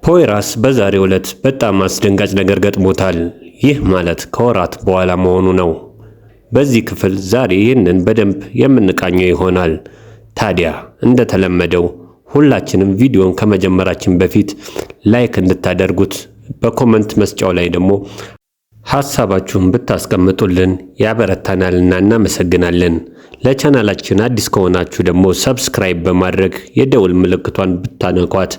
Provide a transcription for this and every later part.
ፖይራስ በዛሬው ዕለት በጣም አስደንጋጭ ነገር ገጥሞታል። ይህ ማለት ከወራት በኋላ መሆኑ ነው። በዚህ ክፍል ዛሬ ይህንን በደንብ የምንቃኘው ይሆናል። ታዲያ እንደተለመደው ሁላችንም ቪዲዮን ከመጀመራችን በፊት like እንድታደርጉት፣ በ comment መስጫው ላይ ደግሞ ሐሳባችሁን ብታስቀምጡልን ያበረታናልና እናመሰግናለን። ለቻናላችን አዲስ ከሆናችሁ ደግሞ subscribe በማድረግ የደውል ምልክቷን ብታነኳት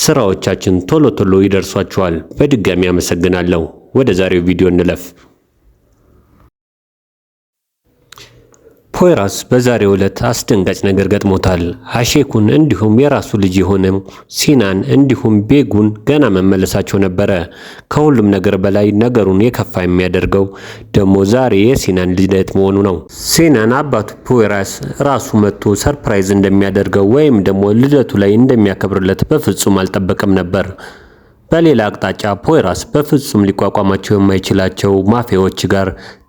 ስራዎቻችን ቶሎ ቶሎ ይደርሷችኋል። በድጋሚ አመሰግናለሁ። ወደ ዛሬው ቪዲዮ እንለፍ። ፖይራስ በዛሬው ዕለት አስደንጋጭ ነገር ገጥሞታል። አሼኩን እንዲሁም የራሱ ልጅ የሆነው ሲናን እንዲሁም ቤጉን ገና መመለሳቸው ነበረ። ከሁሉም ነገር በላይ ነገሩን የከፋ የሚያደርገው ደግሞ ዛሬ የሲናን ልደት መሆኑ ነው። ሲናን አባቱ ፖይራስ ራሱ መጥቶ surprise እንደሚያደርገው ወይም ደግሞ ልደቱ ላይ እንደሚያከብርለት በፍጹም አልጠበቀም ነበር። በሌላ አቅጣጫ ፖይራስ በፍጹም ሊቋቋማቸው የማይችላቸው ማፊያዎች ጋር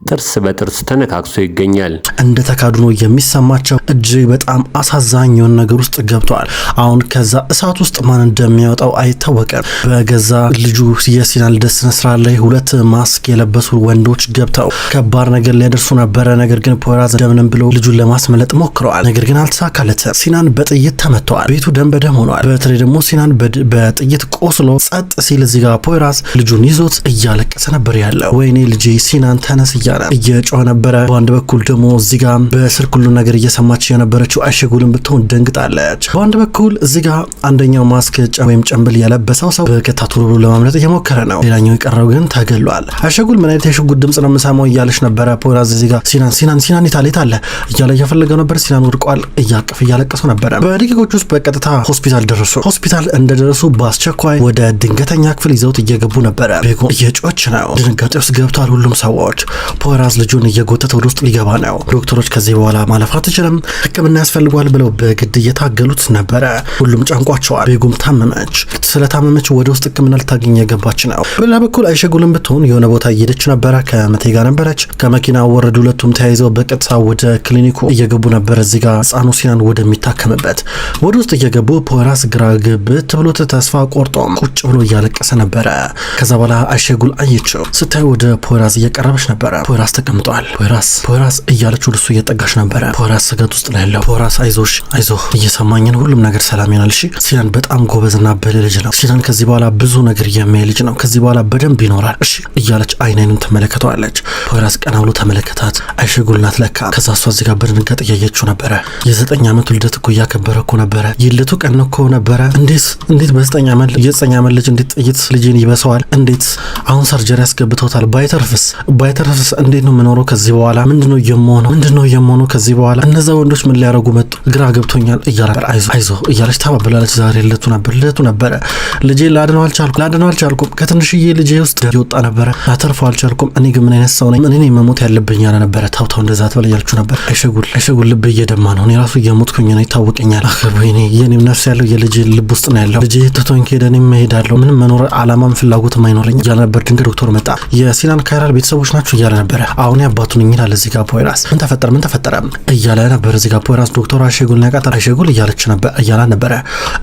ጥርስ በጥርስ ተነካክሶ ይገኛል። እንደ ተካዱ ነው የሚሰማቸው። እጅግ በጣም አሳዛኝ የሆነ ነገር ውስጥ ገብተዋል። አሁን ከዛ እሳት ውስጥ ማን እንደሚያወጣው አይታወቅም። በገዛ ልጁ የሲናን ልደት ስነ ስርዓት ላይ ሁለት ማስክ የለበሱ ወንዶች ገብተው ከባድ ነገር ሊያደርሱ ነበረ። ነገር ግን ፖይራዝ እንደምንም ብሎ ልጁን ለማስመለጥ ሞክረዋል። ነገር ግን አልተሳካለትም። ሲናን በጥይት ተመተዋል። ቤቱ ደም በደም ሆኗል። በተለይ ደግሞ ሲናን በጥይት ቆስሎ ጸጥ ሲል እዚህ ጋር ፖይራዝ ልጁን ይዞት እያለቀሰ ነበር ያለው። ወይኔ ልጄ ሲናን ተነስ እያለ እየጮኸ ነበረ። በአንድ በኩል ደግሞ እዚህ ጋር በስልክ ሁሉ ነገር እየሰማች የነበረችው አይሸጉልን ብትሆን ደንግጣለች። በአንድ በኩል እዚህ ጋር አንደኛው ማስክ ወይም ጭንብል የለበሰው ሰው በገታ ቶሎ ብሎ ለማምለጥ እየሞከረ ነው። ሌላኛው የቀረው ግን ተገሏል። አይሸጉል ምን አይነት የሽጉጥ ድምጽ ነው የምሰማው እያለች ነበረ። ፖይራዝ እዚህ ጋር ሲናን ሲናን ሲናን የታለ የታለ እያለ እየፈለገው ነበር። ሲናን ወድቋል። እያቀፍ እያለቀሰው ነበረ። በደቂቆች ውስጥ በቀጥታ ሆስፒታል ደረሱ። ሆስፒታል እንደደረሱ በአስቸኳይ ወደ ድንገተኛ ክፍል ይዘውት እየገቡ ነበረ። ቤጎ እየጮች ነው። ድንጋጤ ውስጥ ገብቷል ሁሉም ሰዎች። ፖይራዝ ልጁን እየጎተተ ወደ ውስጥ ሊገባ ነው። ዶክተሮች ከዚህ በኋላ ማለፍ አትችልም፣ ሕክምና ያስፈልጓል ብለው በግድ እየታገሉት ነበረ። ሁሉም ጨንቋቸዋል። ቤጉም ታመመች። ስለታመመች ወደ ውስጥ ሕክምና ልታገኝ የገባች ነው። በሌላ በኩል አይሸጉልም ብትሆን የሆነ ቦታ እየሄደች ነበረ። ከመቴ ጋር ነበረች። ከመኪና ወረዱ። ሁለቱም ተያይዘው በቀጥታ ወደ ክሊኒኩ እየገቡ ነበር። እዚህ ጋር ህፃኑ ሲናን ወደሚታከምበት ወደ ውስጥ እየገቡ ፖይራዝ ግራ ግብት ብሎት ተስፋ ቆርጦም ቁጭ ብሎ እያለቀሰ ነበረ። ከዛ በኋላ አይሸጉል አየችው። ስታይ ወደ ፖይራዝ እየቀረበች ነበረ። ፖይራዝ ተቀምጧል። ፖይራዝ ፖይራዝ እያለች ወደ እሱ እየጠጋች ነበረ። ፖይራዝ ስጋት ውስጥ ነው ያለው። ፖይራዝ አይዞሽ አይዞህ፣ እየሰማኝን ሁሉም ነገር ሰላም ይሆናል። እሺ ሲናን በጣም ጎበዝና ብልህ ልጅ ነው። ሲናን ከዚህ በኋላ ብዙ ነገር የሚያይ ልጅ ነው። ከዚህ በኋላ በደንብ ይኖራል። እሺ እያለች አይን አይኑን ትመለከተዋለች። ፖይራዝ ቀና ብሎ ተመለከታት። አይሸጉል ናት ለካ። ከዛ እሷ እዚህ ጋር በድንጋጤ እያየችው ነበረ። የ9 ዓመቱ ልደት እኮ እያከበረ እኮ ነበረ። የልደቱ ቀን እኮ ነበረ። እንዴት እንዴት በ9 ዓመት የ9 ዓመት ልጅ እንዴት ጥይት ልጄን ይበሰዋል? እንዴት አሁን surgery ያስገብተውታል? ባይተርፍስ ባይተርፍስ እንዴት ነው የምኖረው ከዚህ በኋላ? ምንድነው የምሆነው? ምንድነው የምሆነው ከዚህ በኋላ? እነዛ ወንዶች ምን ሊያደርጉ መጡ? ግራ ገብቶኛል እያለ አይዞ አይዞ እያለች ታባብላለች። ዛሬ ልደቱ ነበር፣ ልደቱ ነበረ። ልጄ ላድነው አልቻልኩም፣ ላድነው አልቻልኩም። ከትንሽዬ ልጄ ውስጥ እየወጣ ነበረ፣ ላተርፈው አልቻልኩም። እኔ ግን ምን አይነት ሰው ነኝ? እኔ መሞት ያለብኝ ያለ ነበረ። ታውታው እንደዛ ትበል እያለችው ነበር። አይሸጉል አይሸጉል ልብ እየደማ ነው። እኔ ራሱ እየሞትኩኝ ነው፣ ይታወቀኛል። ወይኔ የኔም ነፍስ ያለው የልጄ ልብ ውስጥ ነው ያለው። ልጄ ትቶኝ ከሄደ እኔም እሄዳለሁ። ምንም መኖር አላማም ፍላጎትም አይኖረኝ እያለ ነበር። ድንገት ዶክተር መጣ። የሲናን ካይራል ቤተሰቦች ናቸው እያለ ነበረ። አሁን አባቱ ነኝ ይላል እዚህ ጋር ፖይራስ። ምን ተፈጠረ ምን ተፈጠረ እያለ ነበር እዚህ ጋር ፖይራስ። ዶክተር አይሸጉል ያውቃታል። አይሸጉል እያለች ነበር እያላ ነበረ።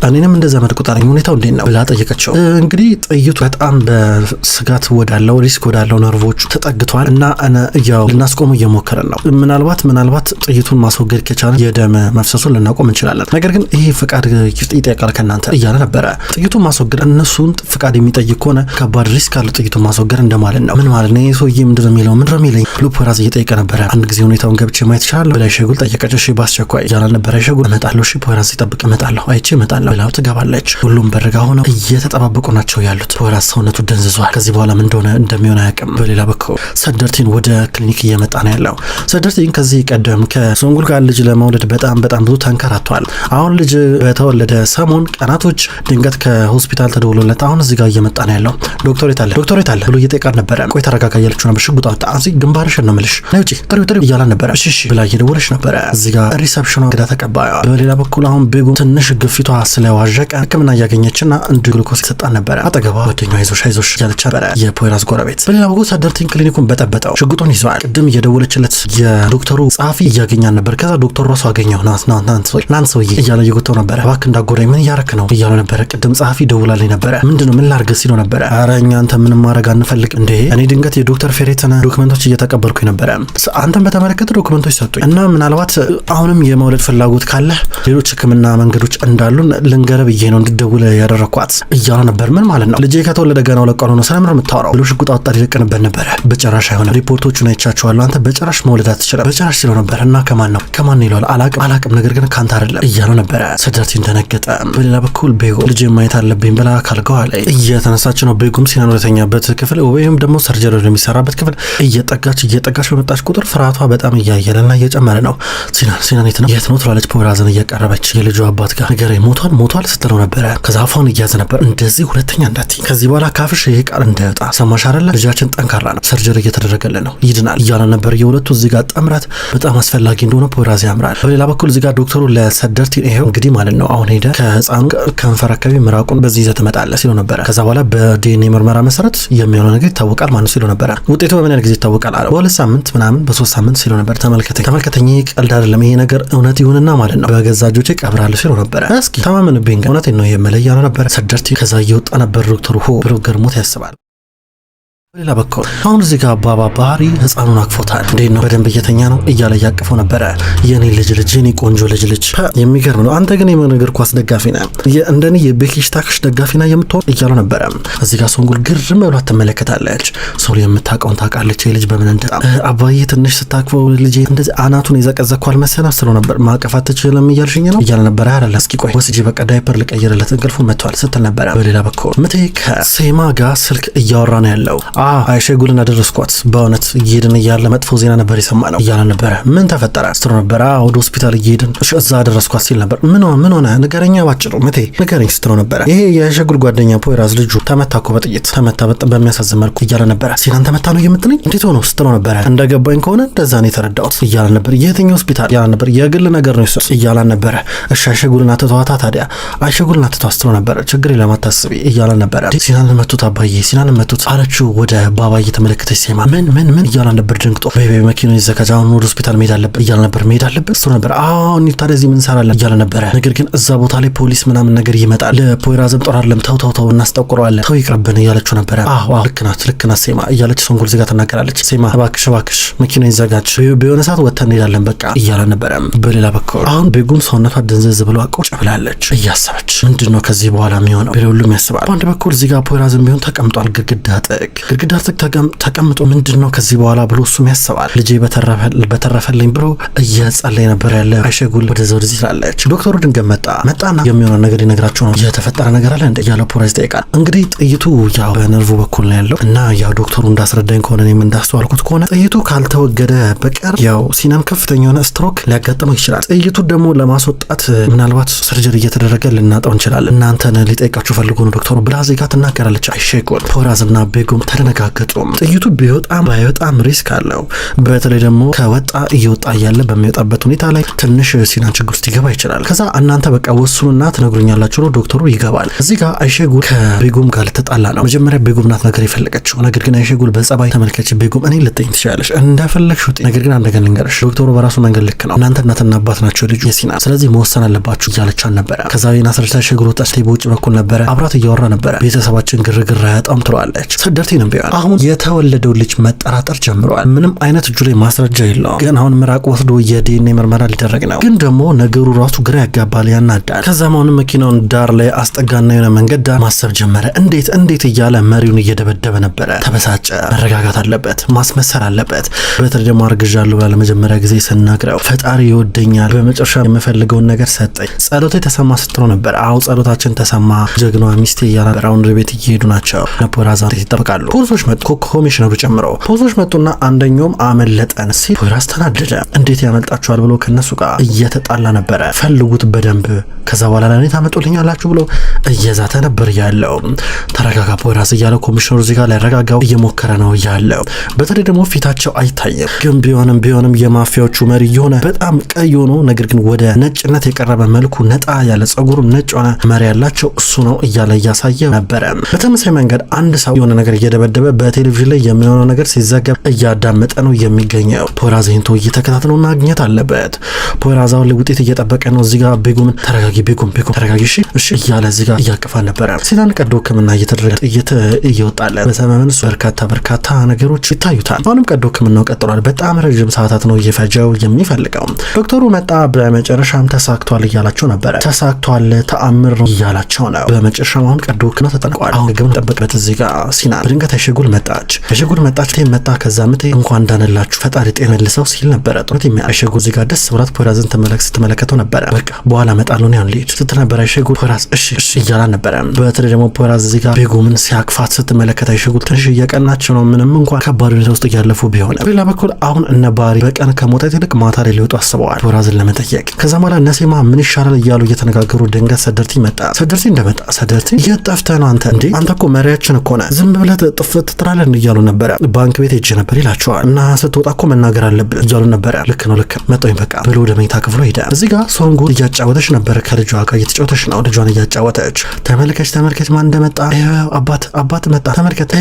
እኔንም እንደ ዘመድ ቁጠረኝ፣ ሁኔታው እንዴት ነው ብላ ጠየቀችው። እንግዲህ ጥይቱ በጣም በስጋት ወዳለው risk ወዳለው ነርቮቹ ተጠግቷል እና ያው ልናስቆመው እየሞከረን ነው። ምናልባት ምናልባት ጥይቱን ማስወገድ ከቻለ የደም መፍሰሱን ልናቆም እንችላለን። ነገር ግን ይሄ ፍቃድ ይጠይቃል ከእናንተ እያለ ነበረ። ጥይቱን ማስወገድ እነሱን ፍቃድ የሚጠይቅ ከሆነ ከባድ risk አለው ጥይቱን ማስወገድ እንደማለት ነው። ምን ማለት ነው? ይህ ሰውዬ ምንድን ነው የሚለው? ምንድን ነው የሚለኝ ብሎ ፖይራዝ እየጠየቀ ነበረ። አንድ ጊዜ ሁኔታውን ገብቼ ማየት እችላለሁ ብላ አይሸጉል ጠየቀች። እሺ በአስቸኳይ እያለ ነበረ። አይሸጉል እመጣለሁ፣ እሺ ፖይራዝ ይጠብቅ፣ እመጣለሁ፣ አይቼ እመጣለሁ ብላው ትገባለች። ሁሉም በርጋ ሆነው እየተጠባበቁ ናቸው ያሉት። ፖይራዝ ሰውነቱ ደንዝዟል። ከዚህ በኋላ ምን እንደሆነ እንደሚሆን አያውቅም። በሌላ በኩል ሰደርቲን ወደ ክሊኒክ እየመጣ ነው ያለው። ሰደርቲን ከዚህ ቀደም ከሶንጉል ጋር ልጅ ለመውለድ በጣም በጣም ብዙ ተንከራቷል። አሁን ልጅ በተወለደ ሰሞን ቀናቶች ድንገት ከሆስፒታል ተደውሎለት አሁን እዚህ ጋር እየመጣ ነው ያለው። ዶክተር የት አለ ዶክተር የት አለ ብሎ እየጠየቃት ነበረ። ቆይ ተረጋጋ እያለችው ነበር። ሽጉጥ አወጣ። እዚህ ግንባርሽን ነው የምልሽ፣ ነይ ውጪ፣ ጥሪው ጥሪው እያላት ነበረ። እሺ እሺ ብላ እየደወለች ነበረ። እዚህ ጋር reception ኗ እንግዳ ተቀባዩ። በሌላ በኩል አሁን ቤጉ ትንሽ ግፊቷ ስለዋዠቀ ሕክምና እያገኘችና እና እንዲ ግሉኮስ ሰጣን ነበረ። አጠገቧ ጓደኛዋ አይዞሽ አይዞሽ እያለች ነበረ፣ የፖይራዝ ጎረቤት። በሌላ በኩል ሰደርቲን ክሊኒኩን በጠበጠው፣ ሽጉጡን ይዘዋል። ቅድም እየደወለችለት የዶክተሩ ጸሐፊ እያገኛን ነበር። ከዛ ዶክተሩ ራሱ አገኘው። ናን ሰውዬ እያለ እየጎተው ነበረ። እባክህ እንዳጎዳኝ ምን እያረክ ነው እያለ ነበረ። ቅድም ጸሐፊ ደውላልኝ ነበረ። ምንድነው ምን ላርግ ሲለው ነበረ። ኧረ እኛ አንተ ምንም ማድረግ አንፈልግ እንዴ፣ እኔ ድንገት የዶክተር ፌሬትን ዶክመንቶች እየተቀበልኩኝ ነበረ። አንተን በተመለከተ ዶክመንቶች ሰጡኝ እና ምናልባት አሁንም የመውለድ ፍላጎት ካለህ ሌሎች ሕክምና መንገዶች እንዳሉን ልንገርህ ብዬ ነው እንድደውል ያደረኳት እያለ ነበር። ምን ማለት ነው? ልጄ ከተወለደ ገና 2 ቀኑ ነው፣ ስለምን የምታወራው ብሎ ሽጉጥ አወጣ ሊደቅንበት ነበረ። በጭራሽ አይሆንም፣ ሪፖርቶቹን አይቻቸዋለሁ፣ አንተ በጭራሽ መውለድ አትችልም፣ በጭራሽ ሲለው ነበር። እና ከማን ነው ከማን ነው ይለዋል። አላቅም አላቅም፣ ነገር ግን ካንተ አይደለም እያለው ነበረ። ሰደርቲን ደነገጠ። በሌላ በኩል ቤጎ ልጄ ማየት አለብኝ ብላ ካልጋዋ ላይ እየተነሳች ነው። ቤጉም ሲናን ወደተኛበት ክፍል ወይም ደግሞ surgery ወደሚሰራበት ክፍል እየጠጋች እየጠጋች በመጣች ቁጥር ፍርሃቷ በጣም እያየለና እየጨመረ ነው። ሲናን ሲናን የት ነው የት ነው ትላለች። ፖይራዝን እየቀረበች የልጁ አባት ጋር ንገረኝ፣ ሞቷል ሞቷል ስትለው ነበረ። ከዛ አፏን እያዘ ነበር። እንደዚህ ሁለተኛ እንዳትይ፣ ከዚህ በኋላ ካፍሽ ይሄ ቃል እንዳይወጣ ሰማሽ አይደለ? ልጃችን ጠንካራ ነው፣ surgery እየተደረገልን ነው፣ ይድናል እያለ ነበር። የሁለቱ እዚህ ጋር ጥምረት በጣም አስፈላጊ እንደሆነ ፖይራዝ ያምራል። በሌላ በኩል እዚህ ጋር ዶክተሩ ለሰደርቲን ይሄው እንግዲህ ማለት ነው አሁን ሄደ ከህፃኑ ከንፈር አካባቢ ምራቁን በዚህ ይዘህ ትመጣለህ ሲለው ነበረ። ከዛ በኋላ በዲኤንኤ ምርመራ መሰረት የሚሆነው ነገር ይታወቃል ማለት ነው ሲለው ነበረ። ውጤቱ በምን ያህል ጊዜ ይታወቃል አለ። በ2 ሳምንት ምናምን በ3 ሳምንት ሲለው ነበር። ተመልከተኝ ተመልከተኝ፣ ይሄ ቀልድ አይደለም፣ ይሄ ነገር እውነት ይሁንና ማለት ነው በገዛ እጆቼ ቀብራለሁ ሲለው ነበረ። እስኪ ተማመንብኝ፣ እውነቴን ነው የምልህ እያለ ነበረ ሰደርቲ። ከዛ እየወጣ ነበር ዶክተሩ ሆ ብሎ ገርሞት ያስባል። በሌላ በኩል አሁን እዚህ ጋር አባባ ባህሪ ህፃኑን አቅፎታል። እንዴት ነው በደንብ እየተኛ ነው እያለ እያቀፈው ነበረ። የኔ ልጅ ልጅ፣ የኔ ቆንጆ ልጅ ልጅ፣ የሚገርም ነው። አንተ ግን የምን እግር ኳስ ደጋፊ ነህ? እንደኔ የቤኪሽታክሽ ደጋፊ ነህ የምትሆን እያለው ነበረ። እዚህ ጋር ሶንጉል ግርም ብሏት ትመለከታለች። ሶል የምታውቀውን ታውቃለች። ልጅ በምን እንደ አባዬ ትንሽ ስታቅፈው ልጅ እንደዚህ አናቱን የዘቀዘቅኩ አልመሰለም ስለው ነበር። ማቀፍ አትችልም እያልሽኝ ነው እያለ ነበረ። አይደለ እስኪ ቆይ ወስጄ በቃ ዳይፐር ልቀይርለት እንቅልፉ መጥቷል ስትል ነበረ። በሌላ በኩል ምቴ ከሴማ ጋር ስልክ እያወራ ነው ያለው። አይሸጉልን አደረስኳት። በእውነት እየሄድን እያለ መጥፎ ዜና ነበር የሰማነው እያለ ነበረ። ምን ተፈጠረ ስትለው ነበረ። ወደ ሆስፒታል እየሄድን እዛ አደረስኳት ሲል ነበር። ምን ምን ሆነ ንገረኛ፣ ባጭሩ ምቴ ንገረኝ ስትለው ነበረ። ይሄ የአይሸጉል ጓደኛ ፖይራዝ ልጁ ተመታ እኮ በጥይት ተመታ፣ በጣም በሚያሳዝን መልኩ እያለ ነበረ። ሲናን ተመታ ነው የምትለኝ? እንዴት ሆኖ ስትለው ነበረ። እንደገባኝ ከሆነ እንደዛ ነው የተረዳሁት እያለ ነበር። የትኛው ሆስፒታል እያለ ነበር። የግል ነገር ነው እያለ ነበረ። እሺ አይሸጉልን አትተዋታ ታዲያ፣ አይሸጉልን አትተዋ ስትለው ነበረ። ችግር የለም አታስቢ እያለ ነበረ። ሲናንን መቱት አባዬ፣ ሲናንን መቱት አለችው ወደ ባባ እየተመለከተች ሴማ ምን ምን ምን እያለ ነበር ደንግጦ። በይ በይ መኪናው ይዘጋጅ፣ አሁን ወደ ሆስፒታል መሄድ አለብን እያለ ነበር። መሄድ አለብን እሱ ነበር። አሁን ታዲያ እዚህ ምን እንሰራለን እያለ ነበረ። ነገር ግን እዛ ቦታ ላይ ፖሊስ ምናምን ነገር ይመጣል። ለፖይራዝም ጦር አይደለም፣ ተው ተው ተው እናስጠቁረዋለን፣ ተው ይቅርብን እያለችው ነበረ። አዎ አዎ ልክ ናት ልክ ናት ሴማ እያለች ሶንጉል ዝጋ ትናገራለች። ሴማ እባክሽ እባክሽ መኪናው ይዘጋጅ፣ በሆነ ሰዓት ወጥተን እንሄዳለን በቃ እያለ ነበረ። በሌላ በኩል አሁን ቤጉም ሰውነቷ ደንዘዝ ብሎ ቁጭ ብላለች እያሰበች ምንድን ነው ከዚህ በኋላ የሚሆነው ብሎ ሁሉም ያስባል። በአንድ በኩል እዚህ ጋር ፖይራዝም ቢሆን ተቀምጧል ግድግዳ ጥግ ግድግዳ ጥግ ተቀምጦ ምንድን ነው ከዚህ በኋላ ብሎ እሱም ያስባል። ልጄ በተረፈልኝ ብሎ እየጸለየ ነበር ያለ። አይሸጉል ወደዛ ወደዚህ ትላለች። ዶክተሩ ድንገት መጣ መጣና የሚሆነው ነገር ሊነግራቸው ነው። የተፈጠረ ነገር አለ እንደ እያለ ፖይራዝ ይጠይቃል። እንግዲህ ጥይቱ ያው በነርቭ በኩል ነው ያለው እና ያው ዶክተሩ እንዳስረዳኝ ከሆነ እኔም እንዳስተዋልኩት ከሆነ ጥይቱ ካልተወገደ በቀር ያው ሲናን ከፍተኛ የሆነ ስትሮክ ሊያጋጥመው ይችላል። ጥይቱ ደግሞ ለማስወጣት ምናልባት surgery እየተደረገ ልናጣው እንችላለን። እናንተን ሊጠይቃችሁ ፈልጎ ነው ዶክተሩ ብላ ዜጋ ትናገራለች። አይሸጉል ፖይራዝና ቤጉም ተደነጋገጡ። ጥይቱ ቢወጣም ባይወጣም risk አለው። በተለይ ደግሞ ከወጣ እየወጣ እያለ በሚወጣበት ሁኔታ ላይ ትንሽ ሲናን ችግር ውስጥ ይገባ ይችላል። ከዛ እናንተ በቃ ወስኑና ትነግሩኛላችሁ ነው ዶክተሩ ይገባል። እዚህ ጋር አይሸጉል ከቤጉም ጋር ልትጣላ ነው። መጀመሪያ ቤጉም ናት ነገር የፈለገችው። ነገር ግን አይሸጉል በጸባይ ተመልከች፣ ቤጉም እኔ ልጠኝ ትችላለሽ እንደፈለግሽ ውጤ፣ ነገር ግን አንድ ነገር ልንገርሽ፣ ዶክተሩ በራሱ መንገድ ልክ ነው። እናንተ እናትና አባት ናቸው ልጁ የሲናን፣ ስለዚህ መወሰን አለባችሁ እያለቻን ነበረ። ከዛ ናስረቻ አይሸጉል ወጣች። በውጭ በኩል ነበረ አብራት እያወራ ነበረ። ቤተሰባችን ግርግር አያጣም ትለዋለች። ሰደርቴንም ቢሆን አሁን የተወለደው ልጅ መጠራጠር ጀምረዋል። ምንም አይነት እጁ ላይ ማስረጃ የለውም። ግን አሁን ምራቅ ወስዶ የዲኤንኤ ምርመራ ሊደረግ ነው። ግን ደግሞ ነገሩ ራሱ ግራ ያጋባል፣ ያናዳል። ከዛም አሁንም መኪናውን ዳር ላይ አስጠጋና የሆነ መንገድ ዳር ማሰብ ጀመረ። እንዴት እንዴት እያለ መሪውን እየደበደበ ነበረ። ተበሳጨ። መረጋጋት አለበት፣ ማስመሰል አለበት። በተለይ ደግሞ አርግዣለሁ ብላ ለመጀመሪያ ጊዜ ስናግረው ፈጣሪ ይወደኛል፣ በመጨረሻ የምፈልገውን ነገር ሰጠኝ፣ ጸሎቴ ተሰማ ስትለው ነበር። አዎ ጸሎታችን ተሰማ፣ ጀግናዋ ሚስቴ እያለ ነበር። አሁን ወደ ቤት እየሄዱ ናቸው። ፖይራዝ ይጠብቃሉ። ፖሊሶች መጡ፣ ኮሚሽነሩ ጨምሮ ፖሊሶች መጡና አንደኛውም አመለጠን ሲል ፖይራዝ ተናደደ። እንዴት ያመልጣችኋል ብሎ ከነሱ ጋር እየተጣላ ነበረ። ፈልጉት በደንብ ከዛ በኋላ ለእኔ ታመጡልኛላችሁ ብሎ እየዛተ ነበር ያለው። ተረጋጋ ፖይራዝ እያለ ኮሚሽነሩ እዚህ ጋር ሊያረጋጋው እየሞከረ ነው ያለው። በተለይ ደግሞ ፊታቸው አይታይም፣ ግን ቢሆንም የማፊያዎቹ መሪ የሆነ በጣም ቀይ ሆኖ ነገር ግን ወደ ነጭነት የቀረበ መልኩ ነጣ ያለ ጸጉሩም ነጭ ሆነ መሪ ያላቸው እሱ ነው እያለ እያሳየ ነበረ። በተመሳሳይ መንገድ አንድ ሰው የሆነ ነገር እየደበደበ በቴሌቪዥን ላይ የሚሆነው ነገር ሲዘገብ እያዳመጠ ነው የሚገኘው። ፖይራዝ ይህን እየተከታተለው ማግኘት አለበት። ፖይራዝ አሁን ላይ ውጤት እየጠበቀ ነው። እዚህ ጋር ቤጉምን ተረጋጊ፣ ቤጉም ቤጉም ተረጋጊ፣ እሺ እሺ እያለ እዚህ ጋር እያቀፋ ነበረ። ሲናን ቀዶ ሕክምና እየተደረገ ጥይት እየወጣለ በሰመመን እሱ በርካታ ነገሮች ይታዩታል። አሁንም ቀዶ ሕክምናው ቀጥሏል። በጣም ረዥም ሰዓታት ነው እየፈጀው የሚፈልገው። ዶክተሩ መጣ። በመጨረሻም ተሳክቷል እያላቸው ነበረ። ተሳክቷል፣ ተአምር ነው እያላቸው ነው። በመጨረሻም አሁን ቀዶ ሕክምናው ተጠናቋል። አሁን ግን ጠበቅበት። እዚህ ጋር ሲናን በድንገት አይሸጉል መጣች። አይሸጉል መጣች መጣ። ከዛ ምቴ እንኳን እንዳነላችሁ ፈጣሪ ጤና መልሰው ሲል ነበረ። ጦርነት አይሸጉል እዚህ ጋር ደስ ብላት ፖይራዝን ስትመለከተው ነበረ። በቃ በኋላ እመጣለሁ ነው ልሂድ ስትል ነበረ። አይሸጉል ፖይራዝ እሺ እሺ እያላ ነበረ። በተለይ ደግሞ ፖይራዝ እዚህ ጋር ቤጉምን ሲያቅፋት ስትመለከት አይሸጉል ትንሽ እየቀናቸው ነው፣ ምንም እንኳን ከባድ ሁኔታ ውስጥ እያለፉ ቢሆን። በሌላ በኩል አሁን እነ ባሪ በቀን ከመውጣት ይልቅ ማታ ላይ ሊወጡ አስበዋል ፖይራዝን ለመጠየቅ። ከዛ በኋላ እነ ሴማ ምን ይሻላል እያሉ እየተነጋገሩ ድንገት ሰደርቲ መጣ። ሰደርቲ እንደመጣ ሰደርቲ የት ጠፍተህ ነው አንተ? እንዴ አንተ እኮ መሪያችን እኮ ነህ፣ ዝም ብለህ ጥፍት ትጥራለህ እያሉ ነበረ። ባንክ ቤት ሄጄ ነበር ይላቸዋል። እና ስትወጣ እኮ መናገር አለብህ እያሉ ነበረ። ልክ ነው ልክ መጣሁኝ በቃ ብሎ ወደ መኝታ ክፍሉ ሄደ። እዚህ ጋር ሶንጉ እያጫወተች ነበረ፣ ከልጇ ጋር እየተጫወተች ነው። ልጇን እያጫወተች ተመልከች ተመልከች ማን እንደመጣ አባት አባት መጣ ተመልከት፣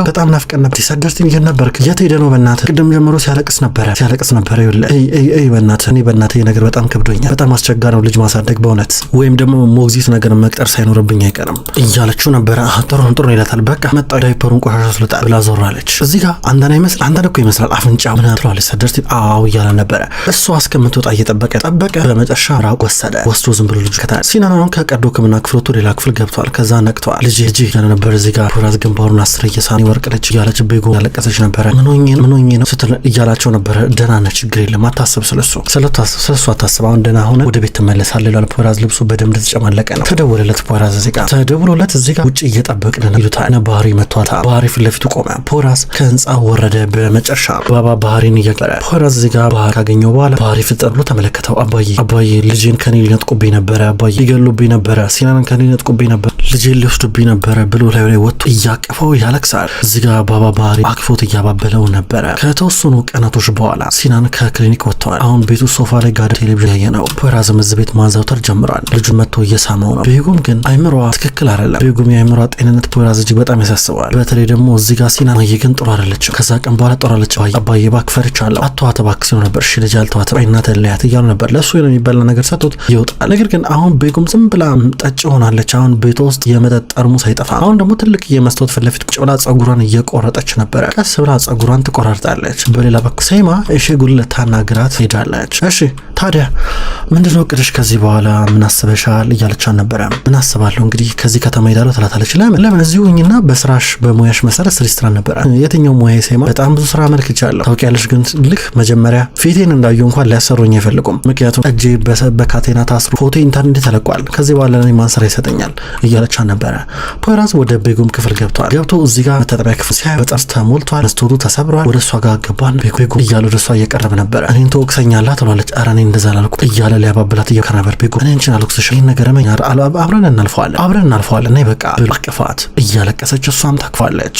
በጣም ናፍቀን ነበር። ሰደርቲ የት ነበርክ? የት ሄደ ነው? በእናትህ ቅድም ጀምሮ ሲያለቅስ ነበረ ሲያለቅስ ነበረ። ይኸውልህ እይ በእናትህ እኔ በእናትህ ነገር በጣም ከብዶኛል። በጣም አስቸጋሪ ነው ልጅ ማሳደግ በእውነት ወይም ደግሞ ሞግዚት ነገር መቅጠር ሳይኖርብኝ አይቀርም እያለችው ነበረ። ጥሩ ነው ጥሩ ነው ይላታል። በቃ መጣ ዳይፐሩን ቆሻሻ ስልጣል ብላ ዞራለች። እዚህ ጋር አንተን አይመስል አንተን እኮ ይመስላል አፍንጫ ምናምን ትለዋለች። ሰደርቲ አዎ እያለ ነበረ። እሷ እስከምትወጣ እየጠበቀ ጠበቀ። በመጨረሻ ራቅ ወሰደ። ወስዶ ዝም ብሎ ልጁ ከታ ሲናን አሁን ከቀዶ ሕክምና ክፍል ወጥቶ ሌላ ክፍል ገብቷል። ከዛ ነቅተዋል። ልጅ ልጅ እያለ ነበር። እዚህ ጋር ፖይራዝ ግንባሩን አስር እየሳመ ወርቅ ልጅ እያለች ቤጎ ያለቀሰች ነበረ። ምን ሆኜ ነው ስትል እያላቸው ነበረ። ደህና ነህ፣ ችግር የለም አታስብ፣ ስለሱ ስለሱ አታስብ፣ አሁን ደህና ሆነ ወደ ቤት ትመለሳለህ ይሏል። ፖይራዝ ልብሱ በደም እንደተጨማለቀ ነው። ተደወለለት ፖይራዝ እዚህ ጋር ተደውሎለት እዚህ ጋር ውጭ እየጠበቅን ነው ይሉታል። እነ ባህሪ መጥቷል። ባህሪ ፊት ለፊቱ ቆመ። ፖይራዝ ከህንፃ ወረደ። በመጨረሻ ባባ ባህሪን እየቀረ ፖይራዝ እዚህ ጋር ባህሪ ካገኘው በኋላ ባህሪ ፍጠር ብሎ ተመለከተው። አባዬ አባዬ ልጄን ከኔ ሊነጥቁብኝ ነበረ፣ አባዬ ሊገሉብኝ ነበረ፣ ሲናንን ከኔ ሊነጥቁብኝ ነበር፣ ልጄን ሊወስዱብኝ ነበረ ብሎ ላዩ ላይ ወጥቶ እያቀፈው ያለቅሳል። እዚህ ጋር ባባ ባህሪ አቅፎት እያባበለው ነበረ። ከተወሰኑ ቀናቶች በኋላ ሲናን ከክሊኒክ ወጥተዋል። አሁን ቤቱ ሶፋ ላይ ጋር ቴሌቪዥን ያየ ነው። ፖይራዝም እዚህ ቤት ማዘውተር ጀምሯል። ልጁን መጥቶ እየሳመው ነው። ቤጉም ግን አይምሯ ትክክል አይደለም። ቤጉም የአይምሯ ጤንነት ፖይራዝ እጅግ በጣም ያሳስበዋል። በተለይ ደግሞ እዚህ ጋር ሲናን አየ ግን ጥሩ አይደለችም። ከዛ ቀን በኋላ ጥሩ አለችም። አባዬ እባክህ ፈርቻለሁ፣ አትተዋት እባክህ ሲለው ነበር። እሺ ልጅ አልተዋትም፣ እናትህን ለያት እያሉ ነበር። ለእሱ የሚበላ ነገር ሰጥቶት ይወጣል። ነገር ግን አሁን ቤጉም ዝም ብላ ጠጭ ሆናለች። አሁን ቤቷ ውስጥ የመጠጥ ጠርሙስ አይጠፋም። አሁን ደግሞ ትልቅ የመስታወት ፊት ለፊት ቁጭ ብላ ጸጉሯን እየቆረጠች ነበረ። ቀስ ብላ ጸጉሯን ትቆራርጣለች። በሌላ በኩል ሴማ እሺ ጉል ልታናግራት ሄዳለች። እሺ ታዲያ ምንድነው እቅድሽ ከዚህ በኋላ ምን አስበሻል? እያለቻት ነበረ። ምን አስባለሁ እንግዲህ ከዚህ ከተማ ሄዳለሁ ትላታለች። ለምን ለምን እዚሁ ሁኚና በስራሽ በሙያሽ መሰረት ስሪ ስትላት ነበረ። የትኛው ሙያ ሴማ? በጣም ብዙ ስራ አመልክቻለሁ ታውቂያለሽ። ግን ልክ መጀመሪያ ፊቴን እንዳዩ እንኳን ሊያሰሩኝ አይፈልጉም። ምክንያቱም እጄ በካቴና ታስሮ ፎቶ ኢንተርኔት ተለቋል። ከዚህ በኋላ ለእኔ ማን ስራ ይሰጠኛል? እያለቻት ነበረ። ፖይራዝ ወደ ቤጉም ክፍል ገብቷል። ገብቶ እዚህ ጋር መታጠቢያ ክፍል ሲያይ በጣም ተሞልቷል። መስታወቱ ተሰብሯል። ወደ እሷ ጋር ገባን። ቤጉም እያለ ወደ እሷ እየቀረበ ነበረ። እኔን ትወቅሰኛለህ ትሏለች። ኧረ እኔ እንደዛ አላልኩም እያለ ሊያባብላት እየሞከረ ነበር። ቤጉም እኔ አንቺን አልወቅስሽም፣ ይህን ነገር አብረን እናልፈዋለን፣ አብረን እናልፈዋለን እና በቃ ብሎ አቀፋት። እያለቀሰች እሷም ታቅፋለች።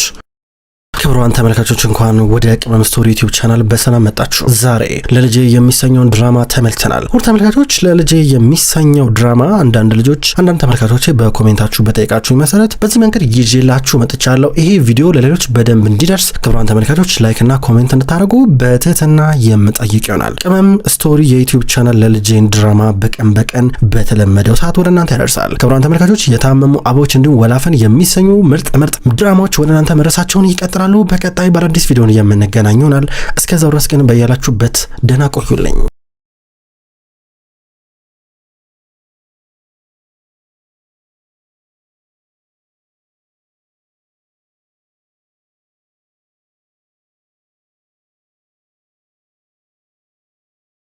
ክቡራን ተመልካቾች እንኳን ወደ ቅመም ስቶሪ ዩቲዩብ ቻናል በሰላም መጣችሁ። ዛሬ ለልጄ የሚሰኘውን ድራማ ተመልክተናል። ውድ ተመልካቾች ለልጄ የሚሰኘው ድራማ አንዳንድ ልጆች አንዳንድ ተመልካቾች በ comment ኣችሁ በጠየቃችሁ መሰረት በዚህ መንገድ ይዤላችሁ መጥቻለሁ። ይሄ ቪዲዮ ለሌሎች በደንብ እንዲደርስ ክቡራን ተመልካቾች like እና comment እንድታደርጉ በትህትና የምጠይቅ ይሆናል። ቅመም ስቶሪ የዩቲዩብ ቻናል ለልጄን ድራማ በቀን በቀን በተለመደው ሰዓት ወደ እናንተ ያደርሳል። ክቡራን ተመልካቾች የታመሙ አበቦች እንዲሁም ወላፈን የሚሰኙ ምርጥ ምርጥ ድራማዎች ወደ እናንተ መድረሳቸውን ይቀጥላሉ። በቀጣይ በአዳዲስ ቪዲዮን የምንገናኝ ይሆናል። እስከዛው ድረስ ግን በያላችሁበት ደህና ቆዩልኝ።